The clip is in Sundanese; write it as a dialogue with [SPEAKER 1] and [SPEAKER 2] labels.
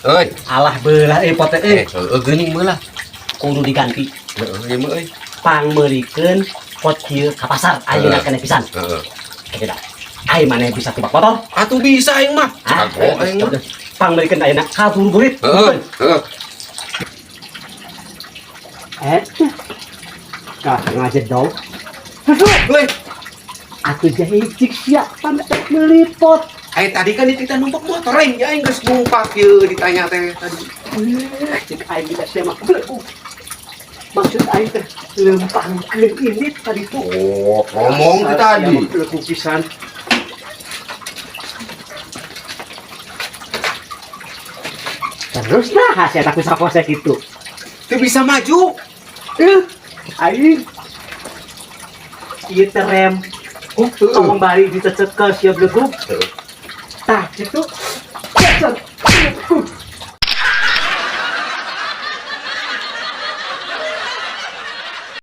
[SPEAKER 1] Euy.
[SPEAKER 2] Alah, beulah euy pot teh euy.
[SPEAKER 1] Eh, heueuh geuning meulah.
[SPEAKER 2] Kudu diganti.
[SPEAKER 1] Heeh, ieu mah euy.
[SPEAKER 2] Pangmeulikeun pot kieu ka pasar ayeuna keneh pisan.
[SPEAKER 1] Heeh.
[SPEAKER 2] Kieu da. Ai maneh bisa tubak motor?
[SPEAKER 1] Atuh bisa aing mah.
[SPEAKER 2] Ah,
[SPEAKER 1] Jago aing mah.
[SPEAKER 2] Pangmeulikeun ayeuna kaburu-burit.
[SPEAKER 1] Heeh, heeh.
[SPEAKER 2] Eh. Kah ngajedog.
[SPEAKER 1] Euy,
[SPEAKER 2] Atuh jahe cik sia pan meuli pot.
[SPEAKER 1] eh, tadi kan kita numpak motor aing, ya aing geus numpak ieu ditanya teh tadi.
[SPEAKER 2] Eh, cek aing kita sia mah belegug. Maksud aing teh lempangkeun ini tadi tuh.
[SPEAKER 1] Oh, ngomong tuh
[SPEAKER 2] Asal
[SPEAKER 1] tadi.
[SPEAKER 2] sia mah belegug pisan. Terus lah hasil aku sakose gitu.
[SPEAKER 1] Teu bisa maju.
[SPEAKER 2] Eh, aing. Ieu teh rem.
[SPEAKER 1] Oh,
[SPEAKER 2] Tong bari ditecekel sia belegug.
[SPEAKER 1] Heeh.
[SPEAKER 2] Tah, gitu. Cek.